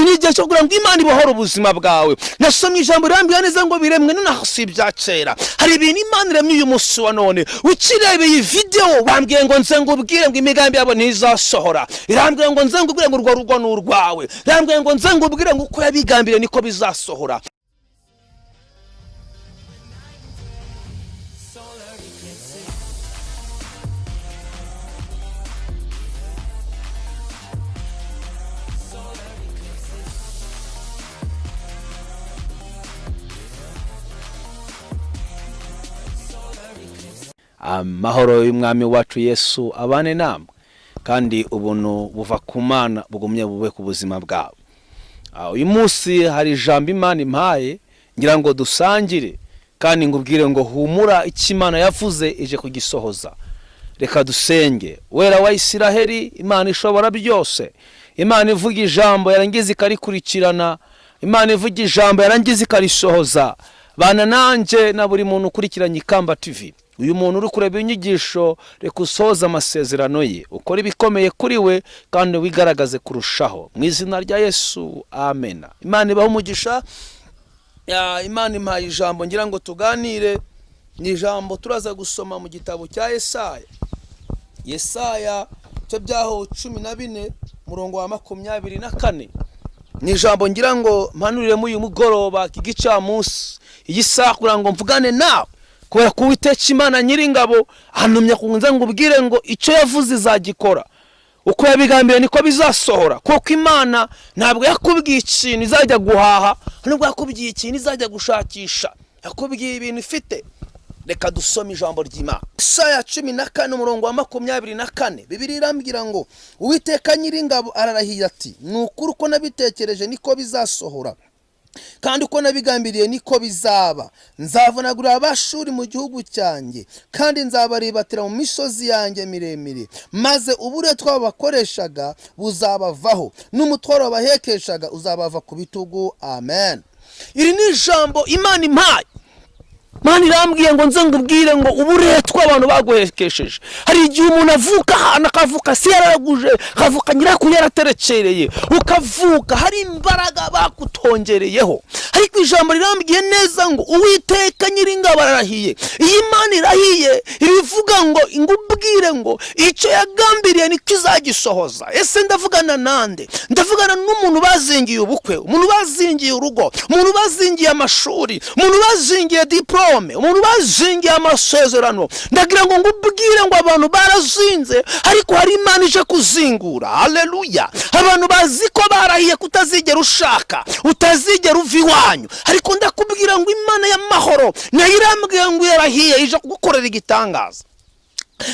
Iki ni igihe cyo kugira ngo Imana ibohore ubuzima bwawe. Nasomye ijambo rirambwira neza ngo biremwe nonaha, si ibya kera. Hari ibintu Imana iremye uyu munsi wa none. Ukirebeye iyi videwo, bambwiye ngo nze ngubwire ngo imigambi yabo ntizasohora. Irambwiye ngo nze ngubwire ngo urwo rugo ni urwawe. Irambwiye ngo nze ngubwire ngo uko yabigambiriye niko bizasohora. Solar eclipses. Solar eclipses. Solar eclipses. Amahoro y'Umwami wacu Yesu abane namwe, kandi ubuntu buva ku Mana bugumye bube ku buzima bwawe. Uyu munsi hari ijambo Imana impaye ngira ngo dusangire, kandi ngubwire ngo humura, icyo Imana yavuze ije kugisohoza. Reka dusenge. Wera wa Isiraheli, Imana ishobora byose, Imana ivuga ijambo yarangiza ikarikurikirana, Imana ivuga ijambo yarangiza ikarisohoza, bana nanjye na buri muntu ukurikiranye Ikamba TV. Uyu muntu uri kureba inyigisho, reka usohoze amasezerano ye, ukore ibikomeye kuri we kandi wigaragaze kurushaho, mu izina rya Yesu, amena. Imana ibahe umugisha. Ya, Imana impaye ijambo ngira ngo tuganire. Ni ijambo turaza gusoma mu gitabo cya Yesaya, Yesaya cyo byaho 14, murongo wa 24. Ni ijambo ngira ngo mpanuriremo uyu mugoroba, iki gicamunsi, iyi saha, kugira ngo mvugane nawe, kubera ko Uwiteka Imana Nyiringabo antumye kunza ngo ubwire ngo icyo yavuze izagikora, uko yabigambiriye niko bizasohora. Kuko Imana ntabwo yakubwiye ikintu izajya guhaha, nubwo yakubwiye ikintu izajya gushakisha, yakubwiye ibintu ifite. Reka dusome ijambo ry'Imana, Isaya 14, umurongo wa 24. Bibiliya irambwira ngo: "Uwiteka Nyiringabo ararahiye ati: 'Ni ukuri, uko nabitekereje niko bizasohora, kandi uko nabigambiriye niko bizaba. Nzavunagurira Abashuri mu gihugu cyanjye, kandi nzabaribatira mu misozi yanjye miremire, maze uburetwa babakoreshaga buzabavaho, n'umutwaro babahekeshaga uzabava ku bitugu.'" Amen. Iri ni ijambo Imana impaye. Imana irambwiye ngo nze ngubwire ngo uburetwa abantu baguhekesheje. Hari igihe umuntu avuka ahantu, akavuka se yararaguje, akavuka nyirakuru yaraterekereye, ukavuka hari imbaraga bakutongereyeho. Ariko ijambo rirambwiye neza ngo Uwiteka Nyiringabo ararahiye. Iyi Imana irahiye, ibivuga ngo ngubwire ngo icyo yagambiriye niko izagisohoza. Ese ndavugana nande? Ndavugana n'umuntu bazingiye ubukwe, umuntu bazingiye urugo, umuntu bazingiye amashuri, umuntu bazingiye diporome, umuntu bazingiye amasezerano. Ndagira ngo ngubwire ngo abantu barazinze, ariko hari Imana ije kuzingura. Haleluya! Abantu bazi ko barahiye kutazigera ushaka, utazigera uva iwanyu, ariko ndakubwira ngo Imana y'amahoro nayo irambwiye ngo yarahiye, ije kugukorera igitangaza.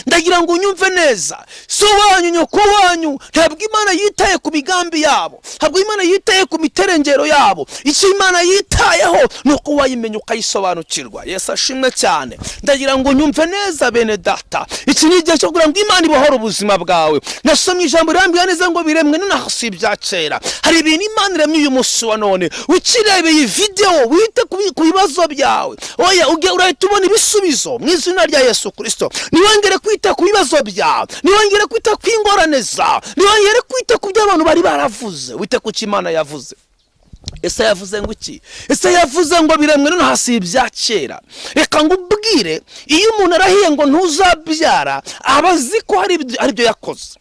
Ndagira ngo unyumve neza. So wanyu, nyoko wanyu, ntabwo Imana yitaye ku migambi yabo, ntabwo Imana yitaye ku miterengero yabo. Icyo Imana yitayeho ni uko wayimenya ukayisobanukirwa. Yesu ashimwe cyane. Ndagira ngo unyumve neza, bene data. Iki ni igihe cyo kugira ngo Imana ibohore ubuzima bwawe. Nasomye ijambo rirambwira neza ngo biremwe nonaha, si ibya kera. Hari ibintu Imana iremye uyu munsi wa none. Ukirebeye iyi videwo, wite ku bibazo byawe. Oya, urahita ubona ibisubizo mu izina rya Yesu Kirisito. Ntiwongere kwita ku bibazo byawe, ntiwongere kwita ku ingorane zawe, ntiwongere kwita ku byo abantu bari baravuze. Wite ku cyo Imana yavuze. Ese yavuze ngo iki? Ese yavuze ngo biremwe nonaha, si ibya kera? Reka ngo ubwire, iyo umuntu arahiye ngo ntuzabyara, aba azi ko hari ibyo yakoze.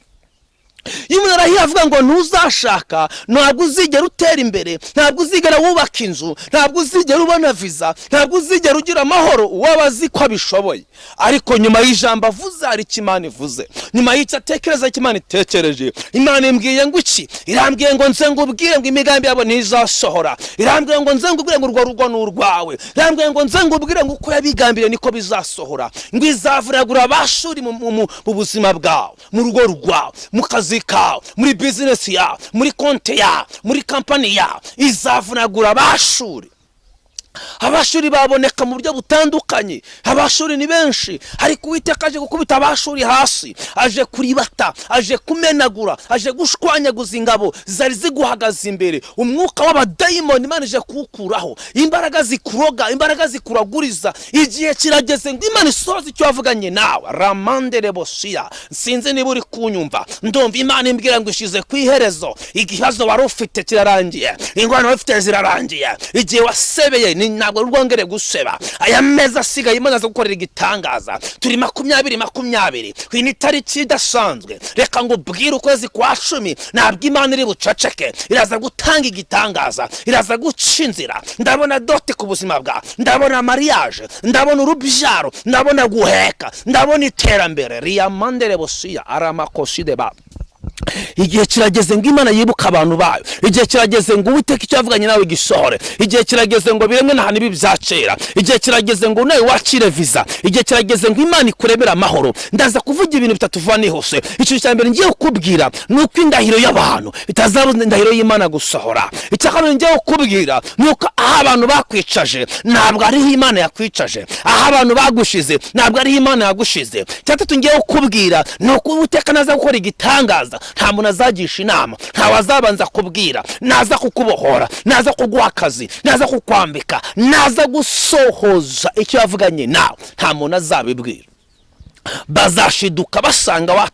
Iyo umuntu arahiye avuga ngo ntuzashaka, ntabwo uzigera utera imbere, ntabwo uzigera wubaka inzu, ntabwo uzigera ubona viza, ntabwo uzigera ugira amahoro, uwaba azi ko abishoboye. Ariko nyuma y'ijambo avuze hari icyo Imana ivuze, nyuma y'icyo atekereza icyo Imana itekereje. Imana imbwiye ngo iki? Irambwiye ngo nze ngubwire ngo imigambi yabo ntizasohora. Irambwiye ngo nze ngubwire ngo urwo rugo ni urwawe. Irambwiye ngo nze ngubwire ngo uko yabigambiriye niko bizasohora, ngo izavunagura Abashuri mu buzima bwawe, mu rugo rwawe, mu kazi kawe, muri bizinesi yawe, muri konti yawe, muri kampani yawe. Izavunagura Abashuri. Abashuri baboneka mu buryo butandukanye, Abashuri ni benshi, ariko Uwiteka aje gukubita Abashuri hasi, aje kuribata, aje kumenagura, aje gushwanyaguza ingabo zari ziguhagaze imbere. Umwuka w'abadayimoni Imana ije kuwukuraho, imbaraga zikuroga, imbaraga zikuraguriza. Igihe kirageze ngo Imana isohoze icyo yavuganye nawe. Ramandere bosiya, sinzi niba uri kunyumva. Ndumva Imana imbwira ngo ishize ku iherezo. Ikibazo wari ufite kirarangiye, ingorane wari ufite zirarangiye, igihe wasebeye ntabwo rwongere guseba. Aya meza asigaye Imana aza gukorera igitangaza. Turi 2020, iyi ni itariki idasanzwe. Reka ngo ubwire, ukwezi kwa 10 ntabwo Imana iri buceceke, iraza gutanga igitangaza, iraza guca inzira. Ndabona dot ku buzima bwawe, ndabona mariage, ndabona urubyaro, ndabona guheka, ndabona iterambere. Riyamandere bosiya aramakoside ba. Igihe kirageze ngo Imana yibuke abantu bayo. Igihe kirageze ngo Uwiteka icyo yavuganye nawe gisohore. Igihe kirageze ngo biremwe n'ahantu ibi bya kera. Igihe kirageze ngo nawe wakire visa. Igihe kirageze ngo Imana ikurebere amahoro. Ndaza kuvuga ibintu bitatu vuba nihuse. Ikintu cya mbere ngiye kukubwira ni uko indahiro y'abantu itazabuza indahiro y'Imana gusohora. Icya kabiri ngiye kukubwira ni uko aho abantu bakwicaje ntabwo ariho Imana yakwicaje, aho abantu bagushize ntabwo ariho Imana yagushize. Icya gatatu ngiye kukubwira ni uko Uwiteka naza gukora igitangaza, nta muntu azagisha inama, ntawe azabanza kubwira. Naza kukubohora, naza kuguha akazi, naza kukwambika, naza gusohoza icyo yavuganye nawe, nta muntu azabibwira. Bazashiduka basanga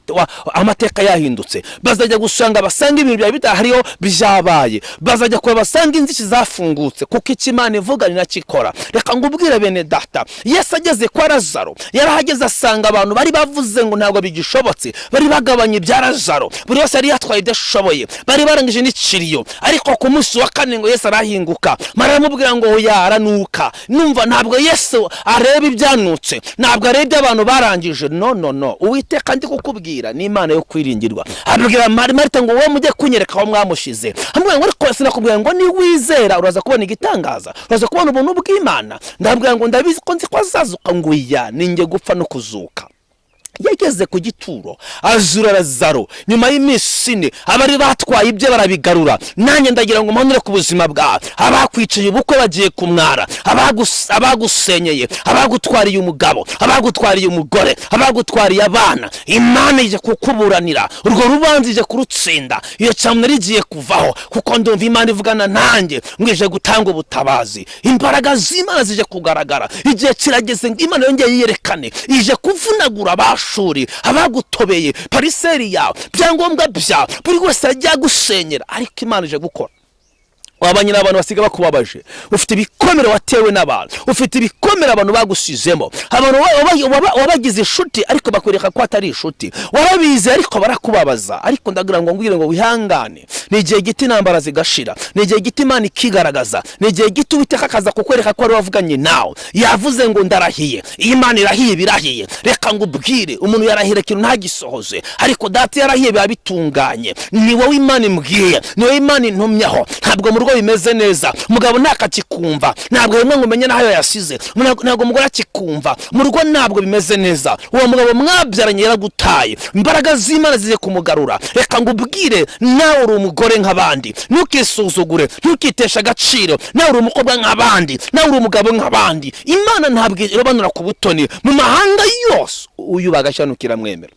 amateka yahindutse. Bazajya gusanga basanga ibintu byawe bidahariyo byabaye. Bazajya kureba basanga inziki zafungutse, kuko icyo Imana ivuga ni nacyo ikora. Reka ngubwire bene data, Yesu ageze kwa Lazaro, yarahageze asanga abantu bari bavuze ngo ntabwo bigishobotse, bari bagabanye ibya Lazaro, buri wese yari yatwaye ibyo ashoboye, bari barangije n'ikiriyo. Ariko ku munsi wa kane ngo Yesu arahinguka, mara aramubwira ngo oya, aranuka. Numva ntabwo Yesu areba ibyanutse, ntabwo areba ibyo abantu barangije. No, no, no, Uwiteka ndi kukubwira ni Imana yo kwiringirwa. Abwira Marita ngo wowe mujye kunyereka aho mwamushize. Amubwira ngo ariko sinakubwira ngo niwizera uraza kubona igitangaza, uraza kubona ubuntu bw'Imana? Ndabwira ngo ndabizi ko nzi ko azazuka. Ngo iya ninjye gupfa no kuzuka. Yageze ku gituro azura Lazaro nyuma y'iminsi 4, abari batwaye ibye barabigarura. Nanjye ndagira ngo mpanure ku buzima bwawe: abakwiciye ubukwe bagiye kumwara, abagusenyeye, abagutwariye umugabo, abagutwariye umugore, abagutwariye abana, Imana ije kukuburanira urwo rubanza, ije kurutsinda. Iyo cyamunara rigiye kuvaho, kuko ndumva Imana ivugana nanjye ngo ije gutanga ubutabazi. Imbaraga z'Imana zije kugaragara. Igihe kirageze ngo Imana yongeye yiyerekane. Ije kuvunagura Abashuri, abagutobeye parcelle yawe, ibyangombwa byawe, buri wese yagiye agusenyera, ariko Imana ije gukora. Wabanye n'abantu basiga bakubabaje, ufite ibikomere watewe n'abantu, ufite ibikomere abantu bagusizemo, abantu wabagize inshuti ariko bakwereka ko atari inshuti, warabizi ariko barakubabaza. Ariko ndagira ngo ngwire ngo wihangane, ni igihe gito intambara zigashira, ni igihe gito Imana ikigaragaza, ni igihe gito Uwiteka akaza kukwereka ko wari wavuganye nawe. Yavuze ngo ndarahiye. Iyo Imana irahiye, birahiye. Reka ngo ubwire, umuntu yarahira ikintu ntagisohoze, ariko Data yarahiye biba bitunganye. Ni wowe Imana imbwiye, ni wowe Imana intumyeho. Ntabwo mu rugo bimeze neza, umugabo ntakakikumva, ntabwo rimwe ngo umenye n'aho yasize, ntabwo umugore akikumva, mu rugo ntabwo bimeze neza, uwo mugabo mwabyaranye yaragutaye. Imbaraga z'Imana zigiye kumugarura. Reka ngo ubwire, nawe uri umugore nk'abandi, ntukisuzugure, ntukiteshe agaciro. Nawe uri umukobwa nk'abandi, nawe uri umugabo nk'abandi. Imana ntabwo irobanura ku butoni. Mu mahanga yose uyu bagashyanukira mwemera.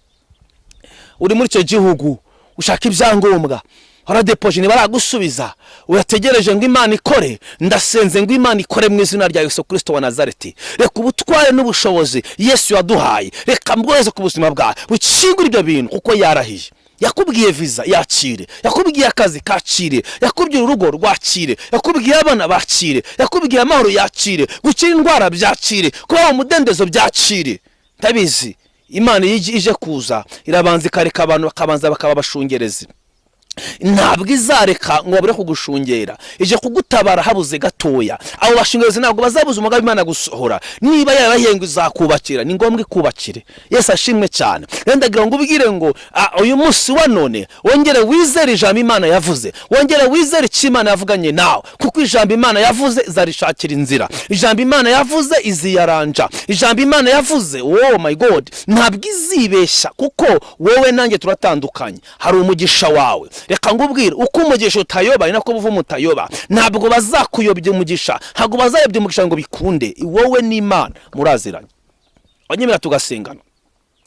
Uri muri icyo gihugu ushaka ibyangombwa, waradepoje ntibaragusubiza, urategereje ngo Imana ikore. Ndasenze ngo Imana ikore mu izina rya Yesu Kirisito wa Nazareti. Reka ubutware n'ubushobozi Yesu yaduhaye, reka mbwoheze ku buzima bwawe, bukingure ibyo bintu, kuko yarahiye. Yakubwiye visa, yakire. Yakubwiye akazi, kakire. Yakubwiye urugo, rwakire. Yakubwiye abana, bakire. Yakubwiye amahoro, yakire. Gukira indwara, byakire. Kubaho umudendezo, byakire. Ndabizi, Imana iyo ije kuza irabanza ikareka abantu bakabanza bakaba abashungerezi. Ntabwo izareka ngo babure kugushungera, ije kugutabara habuze gatoya. Abo bashungerezi ntabwo bazabuza umugambi Imana gusohora. Niba yarahiye ngo izakubakira, ni ngombwa ikubakire. Yesu ashimwe cyane. Rero ndagira ngo ubwire ngo uyu munsi wa none wongere wizere ijambo Imana yavuze, wongere wizere icyo Imana yavuganye nawe, kuko ijambo Imana yavuze izarishakira inzira, ijambo Imana yavuze iziyaranja, ijambo Imana yavuze, oh my God, ntabwo izibeshya, kuko wowe nanjye turatandukanye. Hari umugisha wawe. Reka ngubwire, uko umugisha utayoba ni nako buvumo utayoba. Ntabwo bazakuyobya umugisha, ntabwo bazayobya umugisha ngo bikunde. Wowe n'Imana muraziranye. Wanyemera tugasengana,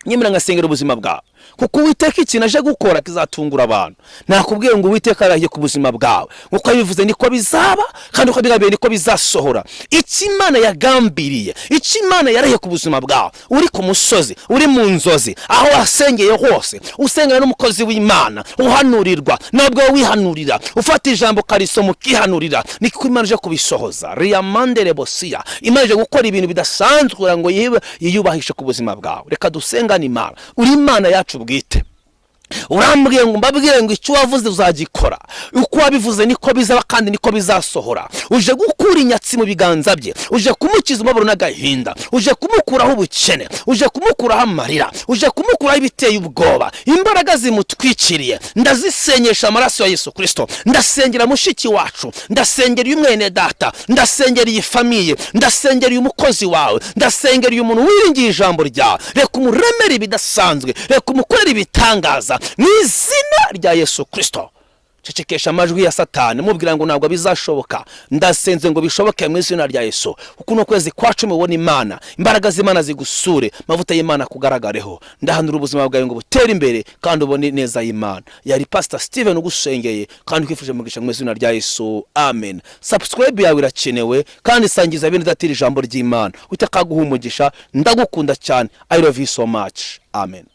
nyemera ngasengera ubuzima bwawe, kuko Uwiteka ikintu aje gukora kizatungura abantu. Nakubwiye ngo Uwiteka arahiye ku buzima bwawe, nkuko yabivuze niko bizaba, kandi uko bigambiriye niko bizasohora. Icyo Imana yagambiriye, icyo Imana yarahiye ku buzima bwawe, uri ku musozi, uri mu nzozi, aho wasengeye hose, usengera n'umukozi w'Imana, uhanurirwa, nabwo wihanurira, ufata ijambo ukarisoma ukihanurira, niko Imana ije kubisohoza. Riyamandere bosiya, Imana ije gukora ibintu bidasanzwe kugira ngo yiyubahishe ku buzima bwawe. Reka dusengane Imana. Uri Imana yacu bwite. Urambwiye ngo mbabwire ngo icyo wavuze uzagikora, uko wabivuze niko bizaba kandi niko bizasohora. Uje gukura inyatsi mu biganza bye, uje kumukiza umubabaro n'agahinda, uje kumukuraho ubukene, uje kumukuraho amarira, uje kumukuraho ibiteye ubwoba. Imbaraga zimutwikiriye ndazisenyesha amaraso ya Yesu Kirisito. Ndasengera mushiki wacu, ndasengera uyu mwene data, ndasengera iyi famille, ndasengera uyu mukozi wawe, ndasengera uyu muntu wiringiye ijambo ryawe. Reka umuremere ibidasanzwe, reka umukorere ibitangaza mu izina rya Yesu Kirisito. Cecekesha amajwi ya Satani mubwira ngo ntabwo bizashoboka. Ndasenze ngo bishoboke mu izina rya Yesu. Kuko uno kwezi kwa 10 ubona Imana, imbaraga z'Imana zigusure, amavuta y'Imana akugaragareho. Ndahanura ubuzima bwawe ngo butere imbere kandi ubone neza y'Imana. Yari Pastor Steven ugusengeye kandi ukwifuje umugisha mu izina rya Yesu, amen. Subscribe yawe irakenewe, kandi sangiza bene datira ijambo ry'Imana. Utakaguha umugisha. Ndagukunda cyane, I love you so much, amen.